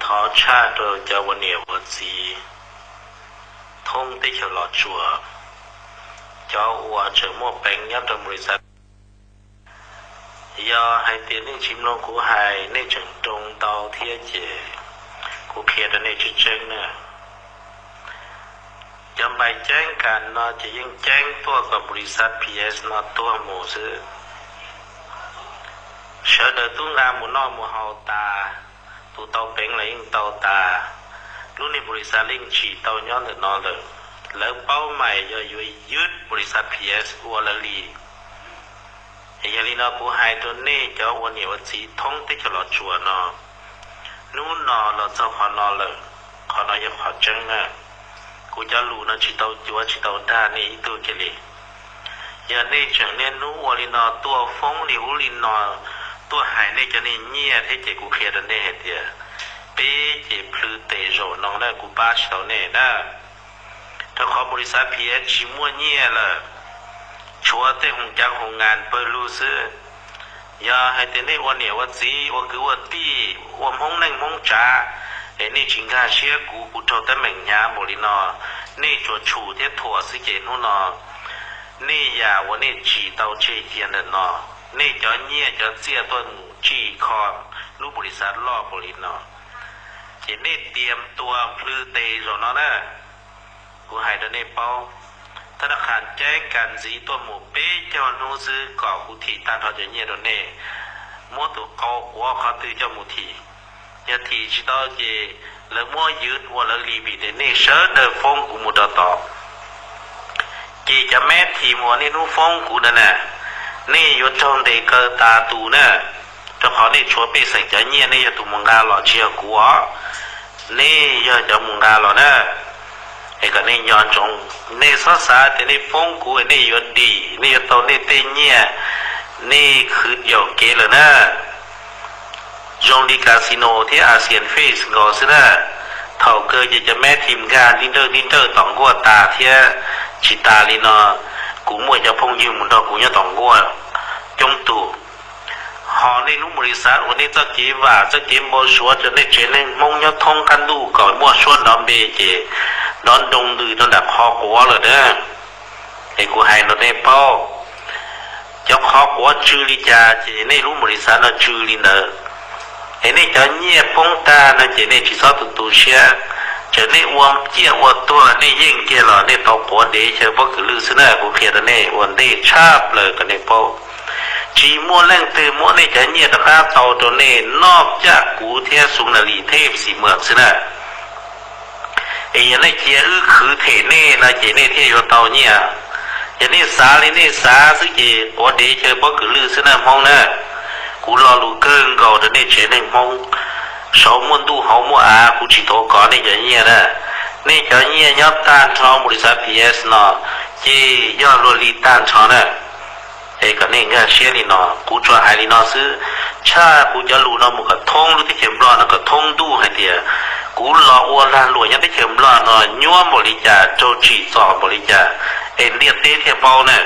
Qhov tshaj rau cov ua niam ua txiv thoob teb chaws Los Tsuas, cov uas tseem muaj peev nyob rau npaus li xav, yog hais tias nej tsis mloog kuv hais, nej tseem nroo ntau thiab ces kuv qhia rau nej tseeb tseeb na. Cov npaus ceeb kas no ces yeej ceeb tuaj kom npaus li xav P S no tuag mus xwb. Sawv daws twb nqa mus noj mus haus tas, tus tau peev los yeej tau tas, lub niag npaus li xav yeej tsis tau nyob ntawm no lawm. Lawv paub mas yog yuav ywj npaus li xav P S ua lawv li. Yog li no kuv hais rau nej cov ua niam ua txiv thoob teb chaws Los Tsuas no, hnub no los txog qhov no lawm, qhov no yog qhov tseeb na. Kuv cov lus no tsis tau cuav tsis tau dag nej ib tug kiag li. Yog nej tseem niaj hnub ua li no tuaj foob li ub li no, tuaj hais nej cov niag nyiaj thiab ces kuv qhia rau nej hais tias peb ces plhws tes zaum no na kuv pab tsis tau nej na. Rau qhov npaus li xav P S tsis muaj nyiaj lawm, tshuav tej hoo cav hoo ngas pawg lug xwb. Yog hais tias nej ua niam ua txiv ua kwv ua tij ua Hmoob neej Hmoob tsav, es nej tsis nkag siab kuv, kuv raug teeb meem hnyav npaum li no, nej tsuas tshum thiab thuam xwb ces hnub no nej yam uas nej tsim tau tseg cia ntawm no, nej cov nyiaj cov txiaj tuaj mus tsim kho lub npaus li xav loj npaum li no, ces nej tias tua plhws tes zaum no na. Kuv hais rau nej paub, thab dab qhas ceeb kas ntxiv tuaj mus peb caug hnub xwb kom kuv thim tag nrho cov nyiaj rau nej. Muab tus qau quav qhov twg coj mus thim. Yog thim tsis tau ces lawv muab ywj ua lawv li vim tias nej sawv daws foob kuv mus rau tod. Ces cov mab thim uas niaj hnub foob kuv ntawd na, nej yuav raug ntes kaw tas tus na, rau qhov nej tshuav pej xeem cov nyiaj nej yog tus mus nqa los tsis yog kuv os, nej yog cov mus nqa los na. Es kom nej nco ntsoov, nej txhob xav tias nej foob kuv nej yuav dim, nej yuav tau nej tej nyiaj, nej khwv yaum kev lawm na. Zoo li casino thiab Asian Face nkaus xwb na. Thaum kawg ces cov mab thim nkag nti nrawj nti nrawj tom nkuaj tas thiab. Tsis tas li no, kuv muaj cov phooj ywg mus nrog kuv nyob tom nkuaj coob tus. Ho nej lub npaus li xav uas nej txoj kev vam txoj kev npau suav rau nej tsev neeg Hmoob nyob thoob qab ntuj kom muaj suab nrov npe ces nrov nroo ntws rau nram qhov quav lawm na. Es kuv hais rau nej paub, cov qhov quav tsw li cas ces nej lub npaus li xav no tsw li ntawd. Es nej cov nyiaj poob tag no ces nej tsis txhob tu tu siab, txawm nej ua ciaj ua tuag nej yeej kiag los nej tau quav dev chaw pob kws lwj xwb na. Kuv qhia rau nej ua ntej tshaj plaws kom nej paub, tsis muaj leej twg muab nej cov nyiaj rov qab tau rau nej noj caj kuv thiab xu na li thej xis muas xwb na. Es yog nej cia wb khwv them nej no ces nej thiaj yuav tau nyiaj. Yog nej xav li nej xav xwb ces quav dev chaw pob kws lwj xwb na Hmoob na. Kuv lo lus kawg nkaus rau nej tsev neeg Hmoob, saum muaj ntuj hauv muaj av, kuv tsis tuav kov nej cov nyiaj na. Nej cov nyiaj nyob tag nrho npaus li xav P S no ces yog luag li tag nrho na. Es kom nej nkag siab li no, kuv tsuas hais li no xwb, tshaj kuv cov lus no mus kom thoob lub teb chaws Nplog no kom thoob ntuj hais tias kuv los ua lag luam nyob teb chaws Nplog no nyuaj npaum li cas, raug tsim txom npaum li cas, es ntiaj teb thiaj paub na.